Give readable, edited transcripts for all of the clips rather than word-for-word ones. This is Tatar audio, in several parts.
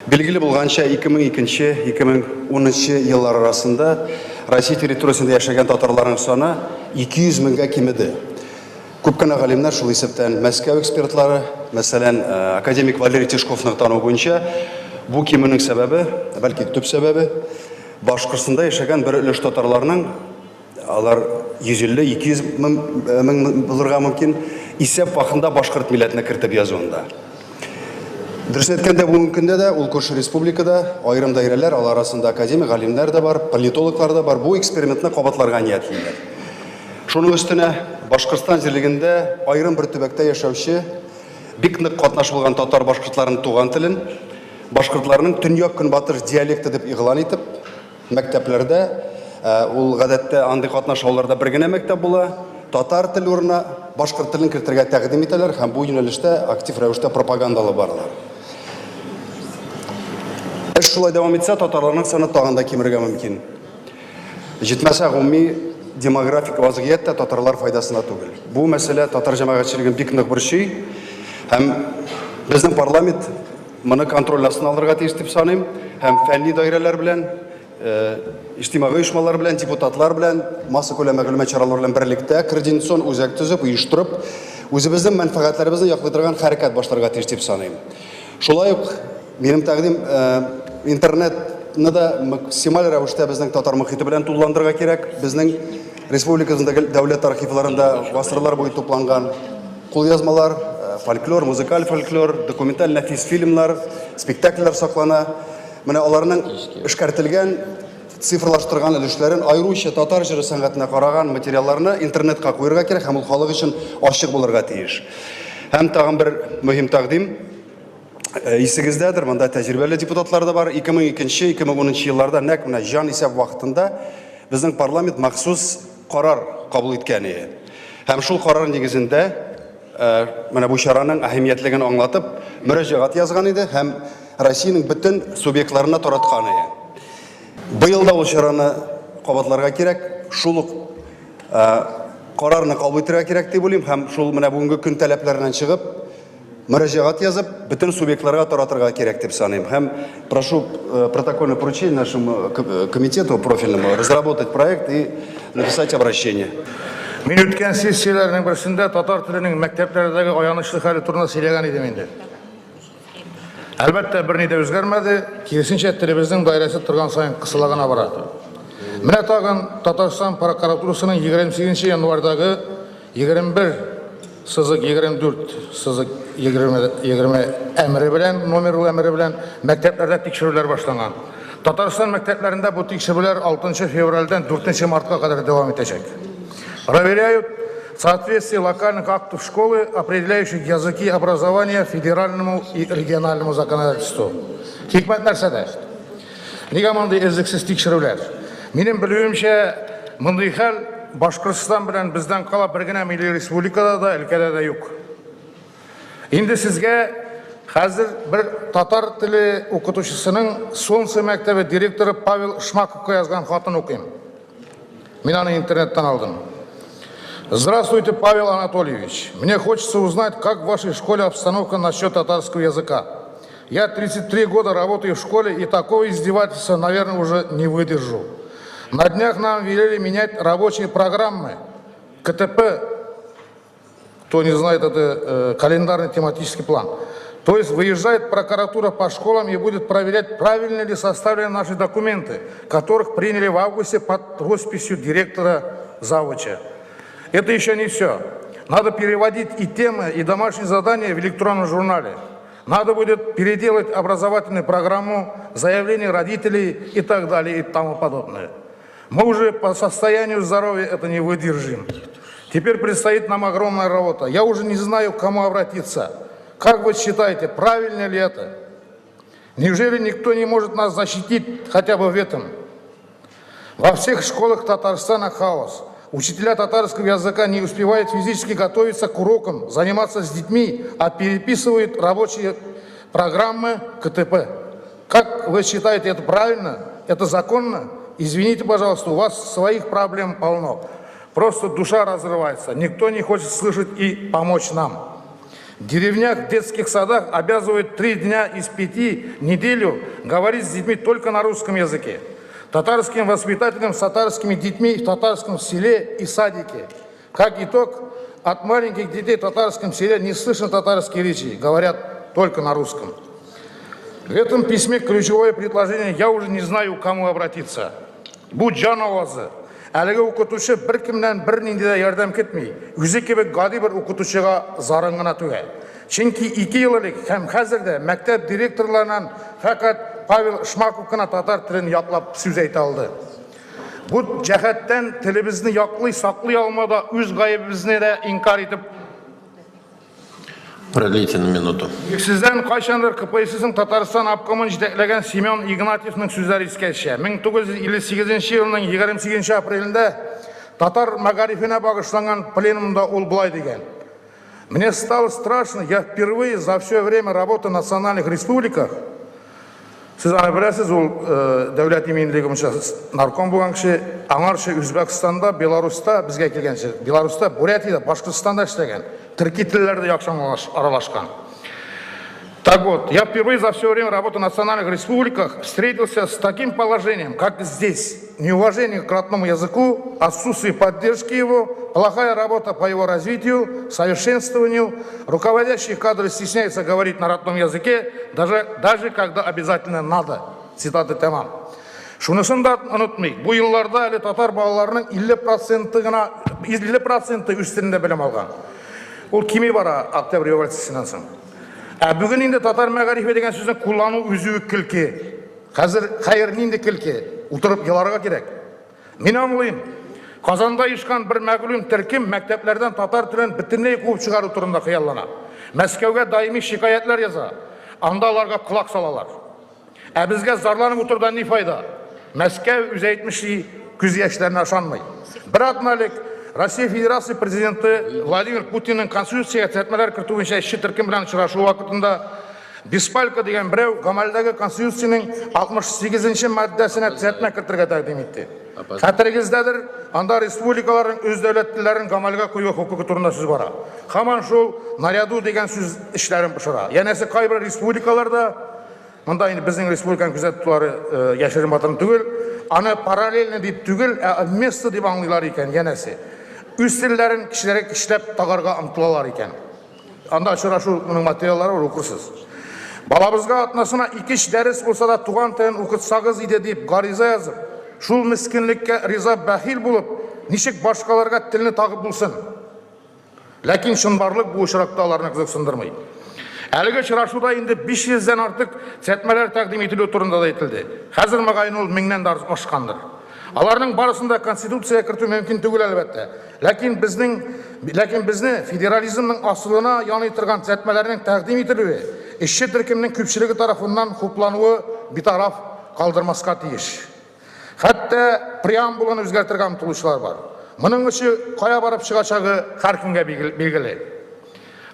Билгеле булганча, 2002-2010 еллар арасында Россия территориясендә яшәгән татарларның саны 200 меңгә кимеде. Күп кенә галимнәр, шул исәптән Мәскәү экспертлары, мәсәлән, академик Валерий Тишковның тануы буенча, бу кимүнең сәбәбе, бәлки төп сәбәбе, Башкортстанда яшәгән бер өлеш татарларның, алар 150-200 мең булырга мөмкин, исәп вакытында башкорт милләтенә кертеп язуында. Дөресен әйткәндә, бүгенге көндә дә ул күрше республикада аерым даирәләр, алар арасында академик галимнәр дә бар, политологлар да бар, бу экспериментны кабатларга ниятлиләр. Шуның өстенә, Башкортстан җирлегендә аерым бер төбәктә яшәүче бик нык катнаш булган татар-башкортларының туган телен башкортларның төньяк-көнбатыш диалекты дип игълан итеп, мәктәпләрдә, ул гадәттә андый катнаш авылларда бер генә мәктәп була, татар теле урынына башкорт телен кертергә тәкъдим итәләр һәм бу юнәлештә актив рәвештә пропаганда алып баралар. Эш шулай дәвам итсә, татарларның саны тагын да кимергә мөмкин. Җитмәсә, гомуми демографик вазгыять тә татарлар файдасына түгел. Бу мәсьәлә татар җәмәгатьчелеген бик нык борчый һәм безнең парламент моны контроль астына алырга тиеш дип саныйм һәм фәнни даирәләр белән, иҗтимагый оешмалар белән, депутатлар белән, массакүләм мәгълүмат чаралары белән берлектә координацион үзәк төзеп, оештырып, үзебезнең мәнфәгатьләребезне яклый торган хәрәкәт башларга тиеш дип саныйм. Шулай ук минем тәкъдим, интернетны да максималь рәвештә безнең татар мохите белән тулыландырырга кирәк. Безнең республикабызда дәүләт архивларында гасырлар буе тупланган кулъязмалар, фольклор, музыкаль фольклор, документаль нәфис фильмнар, спектакльләр саклана. Менә аларның эшкәртелгән, цифрлаштырган өлешләрен, аеруча татар җыры сәнгатенә караган материалларны интернетка куерга кирәк һәм ул халык өчен ачык булырга тиеш. Һәм тагын бер мөһим тәкъдим. Исегездәдер, монда тәҗрибәле депутатлар да бар. 2002-2010 елларда нәкъ менә җан исәп вакытында безнең парламент махсус карар кабул иткән иде. Һәм шул карар нигезендә менә бу чараның әһәмиятлеген аңлатып, мөрәҗәгать язган иде һәм Россиянең бөтен субъектларына тараткан иде. Быел да ул чараны кабатларга кирәк, шул ук карарны кабул итәргә кирәк дип уйлыйм һәм шул менә бүгенге көн таләпләреннән чыгып, мөрәҗәгать язып, бөтен субъектларга таратырга кирәк дип саныйм. Һәм прошу протокольное поручение нашему комитету профильному разработать проект и написать обращение. Мин үткән сессияләрнең берсендә татар теленең мәктәпләрдәге аянычлы хәле турында сөйләгән идем инде. Әлбәттә, берни дә үзгәрмәде, киресенчә, телебезнең даирәсе торган саен кысыла гына бара. Менә тагын Татарстан прокуратурасының 28 январьдагы 21 сызык 24 сызык 20 20 әмере белән, номерлы әмере белән мәктәпләрдә тикшерүләр башланган. Татарстан мәктәпләрендә бу тикшерүләр 6 февральдән 4 мартка кадәр дәвам итәчәк. Проверяют соответствие локальных актов школы, определяющих языки образования федеральному и региональному законодательству. Хикмәт нәрсәдә? Нигә мондый эзлексез тикшерүләр? Минем белүемчә, мондый хәл Башкортстан белән бездән кала бер генә милли республикада да, өлкәдә дә юк. Инде сезгә хәзер бер татар теле укытучысының Солнце мәктәбе директоры Павел Шмаковка язган хатын укыйм. Мин аны интернеттан алдым. Здравствуйте, Павел Анатольевич. Мне хочется узнать, как в вашей школе обстановка насчет татарского языка. Я 33 года работаю в школе, и такого издевательства, наверное, уже не выдержу. На днях нам велели менять рабочие программы. КТП, кто не знает, это календарный тематический план. То есть выезжает прокуратура по школам и будет проверять, правильно ли составлены наши документы, которых приняли в августе под росписью директора завуча. Это еще не все. Надо переводить и темы, и домашние задания в электронном журнале. Надо будет переделать образовательную программу, заявление родителей и так далее и тому подобное. Мы уже по состоянию здоровья это не выдержим. Теперь предстоит нам огромная работа. Я уже не знаю, к кому обратиться. Как вы считаете, правильно ли это? Неужели никто не может нас защитить хотя бы в этом? Во всех школах Татарстана хаос. Учителя татарского языка не успевают физически готовиться к урокам, заниматься с детьми, а переписывают рабочие программы КТП. Как вы считаете, это правильно? Это законно? Извините, пожалуйста, у вас своих проблем полно. Просто душа разрывается. Никто не хочет слышать и помочь нам. В деревнях, в детских садах обязывают 3 дня из 5 неделю говорить с детьми только на русском языке. Татарским воспитателям с татарскими детьми в татарском селе и садике. Как итог, от маленьких детей в татарском селе не слышно татарские речи, говорят только на русском. В этом письме ключевое предложение: «Я уже не знаю, к кому обратиться». Бу җан авазы. Әлеге укытучы беркемнән бернинди дә ярдәм көтми. Үзе кебек гади бер укытучыга зарын гына түгә. Чөнки 2 ел элек һәм хәзер дә мәктәп директорларыннан фәкать Павел Шмаков кына татар телен яклап сүз әйтә алды. Бу җәһәттән телебезне яклый, саклый алмауда үз гаебебезне дә инкарь итеп Продлите на минуту. Сездән кайчандыр КПССның Татарстан обкомын җитәкләгән Семен Игнатьевның сүзләре искә төшә. 1958 елның 28 апрелендә татар мәгарифенә багышланган пленумда ул болай дигән: «Мне стало страшно, я впервые за все время работы в национальных республиках». Сез аны беләсез, ул дәүләт иминлеге буенча нарком булган кеше, аңарчы Үзбәкстанда, Беларуста, безгә килгәнче, Беларуста, Бурятиядә, Башкортстанда эшләгән, төрки телләрдә яхшы аралашкан. Так вот, я впервые за все время работы в национальных республиках встретился с таким положением, как здесь. Неуважение к родному языку, отсутствие поддержки его, плохая работа по его развитию, совершенствованию. Руководящие кадры стесняются говорить на родном языке, даже когда обязательно надо. Цитата тәмам. Шунысын да онытмыйк. Бу елларда әле татар балаларының 50% гына, 50% үз телендә белем алган. Ул кими бара Октябрь революциясеннән соң. Ә бүген инде татар мәгарифе дигән сүзне куллану үзе үк көлке. Хәзер, хәер, нинди көлке? Утырып еларга кирәк. Мин аңлыйм. Казанда оешкан бер мәгълүм төркем мәктәпләрдән татар телен бөтенләй куып чыгару турында хыяллана. Мәскәүгә даими шикаятьләр яза. Анда аларга колак салалар. Ә безгә зарланып утырудан ни файда? Мәскәү, үзе әйтмешли, күз яшьләренә ышанмый. Бер атна элек Россия Федерация президенты Владимир Путинның Конституциягә төзәтмәләр кертү буенча эшче төркем белән очрашу вакытында Беспалько дигән берәү гамәлдәге Конституциянең 68 маддәсенә төзәтмә кертергә тәкъдим итте. Хәтерегездәдер, анда республикаларның үз дәүләт телләрен гамәлгә кую хокукы турында сүз бара. Һаман шул «наряду» дигән сүз эшләрен пошыра. Янәсе, кайбер республикаларда, монда инде безнең республиканың күзәтү тотулары яшерен батырын түгел, аны параллельно дип түгел, ә вместо дип аңлыйлар икән, янәсе. Үз телләрен кешеләргә көчләп тагарга омтылалар икән. Анда очрашуның материаллары бар, укырсыз. Балабызга атнасына ике-өч дәрес булса да туган телен укытсагыз иде дип гариза язып, шул мескенлеккә риза бәхил булып, ничек башкаларга телне тагып булсын? Ләкин чынбарлык бу очракта аларны кызыксындырмый. Әлеге очрашуда инде 500 дән артык төзәтмәләр тәкъдим ителү турында да әйтелде. Хәзер, мөгаен, ул меңнән дә ашкандыр. Аларның барысын да Конституциягә кертү мөмкин түгел, әлбәттә. Ләкин безне федерализмның асылына яный торган төзәтмәләрнең тәкъдим ителүе, эшче төркемнең күпчелеге тарафыннан хуплануы битараф калдырмаска тиеш. Хәтта преамбуланы үзгәртергә омтылучылар бар. Моның очы кая барып чыгачагы һәркемгә билгеле.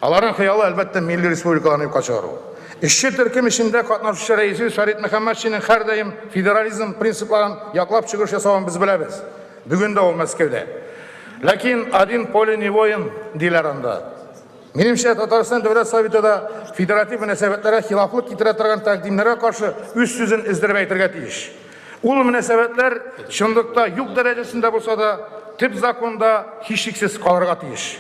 Аларның хыялы, әлбәттә, милли республикаларны юкка чыгару. Эшче төркем эшендә катнашучы рәисебез Фәрит Мөхәммәтшинның һәрдаим федерализм принципларын яклап чыгыш ясавын без беләбез. Бүген дә ул Мәскәүдә. Ләкин один поле не воин, диләр анда. Минемчә, Татарстан Дәүләт Советы да федератив мөнәсәбәтләргә хилафлык китерә торган тәкъдимнәргә каршы үз сүзен өздереп әйтергә тиеш. Ул мөнәсәбәтләр чынлыкта юк дәрәҗәсендә булса да, төп законда һичшиксез калырга тиеш.